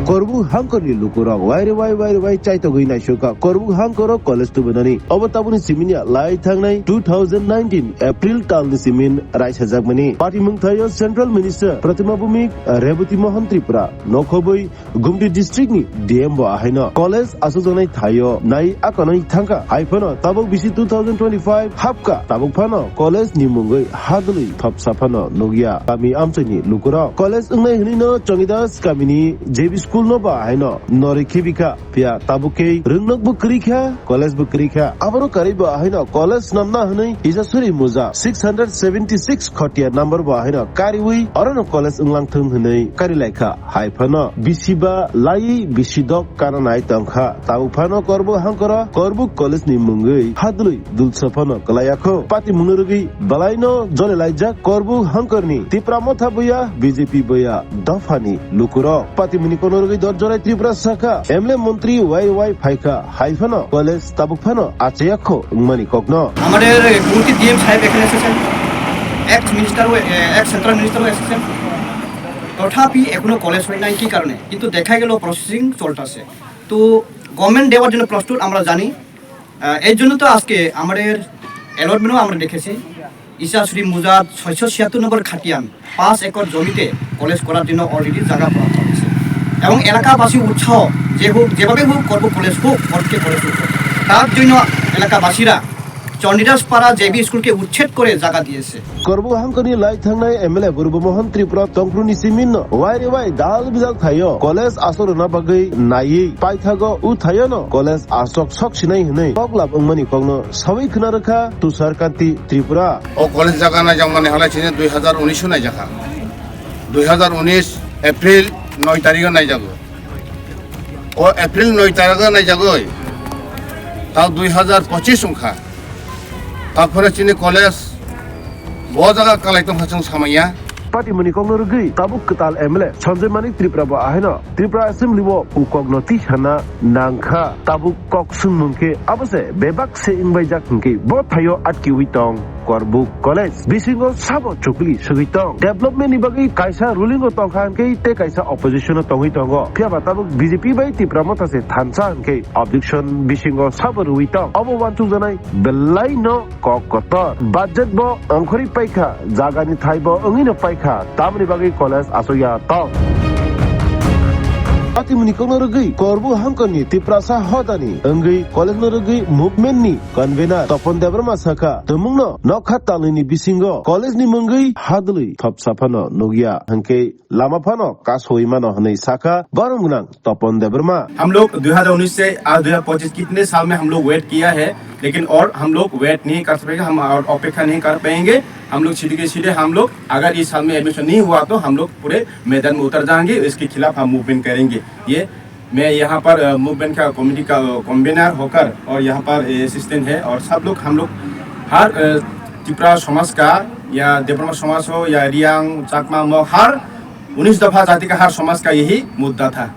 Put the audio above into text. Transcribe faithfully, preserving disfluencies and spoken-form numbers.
Korbuk hangkorni lukurok waire wai waire wai chaitogwi naisukha Korbuk hangkoro college tubunani. Obo tabukni siminya lai thangnai two thousand nineteen April talni simin raisajakmani. Patimung thaio Central Minister Pratima Bhumik, Rebati Mohan Tripura, nokhobwi Gumti district ni D M bo ahaino college asokjaknai thaio nai akonoi thangkha. Haiphano tabuk bisi two thousand twenty-five hapkha, tabuk phano college ni mungwi hadwlwi thopsa phano nukya. Kami amchaini lukurok college wngnai hwnwino Chongidas kamini J B school no ba haino norwi khibikha. Phiya tabuk khe rwngnokbo kwrwi kha, college bo kwrwi kha. Aboro karwi bo haino college swnamna hwnwi Isasuri Muja six hundred seventy six khotiya number bo haino kariwi orono college wnglang thung hwnwi kari lai kha. Hai phano bisi ba laiwi bisi dok kana nai tong kha. Tabuk phano Korbuk hangkoro Korbuk college ni mungwi hadwlwi dulsa phano kwlai ya kho. Patimungno rwgwi balaino jole laijak Korbuk hangkorni Tipra Motha buya, B J P buya dophani lukurok. Patimungni kono rwgwi dor jorai Tripura sakha M L A montri Y Y phaikha, hai phano college tabuk phano achaya kho wngmani kokno. আমাদের গুমতি ডিএম সাহেব এখানে এসেছেন, এক্স মিনিস্টারও, এ, x central মিনিস্টারও এসেছেন, তথাপি এখনো কলেজ হয় নাই। কি কারণে? কিন্তু দেখা গেল প্রসেসিং চলতেছে। তো গভর্নমেন্ট দেওয়ার জন্য প্রস্তুত, আমরা জানি। আহ, এর জন্য তো আজকে আমাদের অ্যালটমেন্টও আমরা দেখেছি, ইসাশ্রী মুজাদ ছয়শো ছিয়াত্তর নম্বর খাটিয়ান পাঁচ একর জমিতে কলেজ করার জন্য অলরেডি জায়গা বরাদ্দ হয়েছে এবং এলাকাবাসী উৎসাহ যে হোক, যেভাবে হোক করবো কলেজ হোক, করতে কলেজ হোক, তার জন্য এলাকাবাসীরা চণ্ডীদাস পাড়া জেবি স্কুলকে উচ্ছেদ করে জায়গা দিয়েছে। Korbuk hangkoni lai thangnai M L A Burbu Mohan Tripura tongphru ni simin no waire wai dal bidal thaio college asok rwna bagwi naiwi paithago u thaio no college asok sok sinai hwnwi koklap wngmani kokno sawi khna rwkha Tushar Kanti Tripura. O college jaga naijakmani halai chini dui hazar unis o naijakha. Dui hazar unis April noi tarikh o naijago. O April noi tarikh o naijagoi. Tao dui hazar pochis wngkha. Taphore chini college bo jaga kalai tongkha chwng samaya. Patimungni kokno rwgwi tabuk kwtal M L A Sanjay Manik Tripura bo ahaino Tripura Assembly o u kokno twi sana nangkha. Tabuk kok swngmung khe abo se bebak se wngbaijak hwnkhe bo thaio atkiwi tong Korbuk College. Bisingo sabo chukli swgwi tong. Development ni bagwi kaisa ruling o tongkha hwnkhe tei kaisa opposition o tongwi tongo. Phiya ba tabuk B J P bai Tipra Motha se thansa hwnkhe objection bisingo sabo rwwi tong. Obo uansukjaknai belai no kok kotor. Budget bo ongkhorwi paikha, jagani thai bo wngwi no paikha, tamoni bagwi college asokya tong. Patimungni kokno rwgwi Korbuk hangkoni Tiprasa hodani wngwi college no rwgwi movement ni convener Topon Debbarma sakha, tumungno nokha talwini bisingo college ni mungwi hadwlwi thopsa phano nukya, hwnkhe lama phano kasoi mano hwnwi sakha borom gwnang Topon Debbarma. हम लोग दो हज़ार उन्नीस से आज दो हज़ार पच्चीस कितने साल में हम लोग वेट किया है, लेकिन और हम लोग वेट नहीं कर सकेंगे, हम और अपेक्षा नहीं कर पाएंगे। हम लोग सीधे के सीधे हम लोग अगर इस साल में एडमिशन नहीं हुआ तो हम लोग पूरे मैदान में उतर जाएंगे, इसके खिलाफ हम मूवमेंट करेंगे। ये मैं यहाँ पर, अ, मूवमेंट का कमेटी का, अ, कन्वीनर होकर और यहाँ पर असिस्टेंट है और सब लोग हम लोग हर, अ, त्रिपुरा समाज का या देबरमा समाज हो या रियांग, चाकमा, मग, हर उन्नीस दफा जाति का हर समाज का यही मुद्दा था।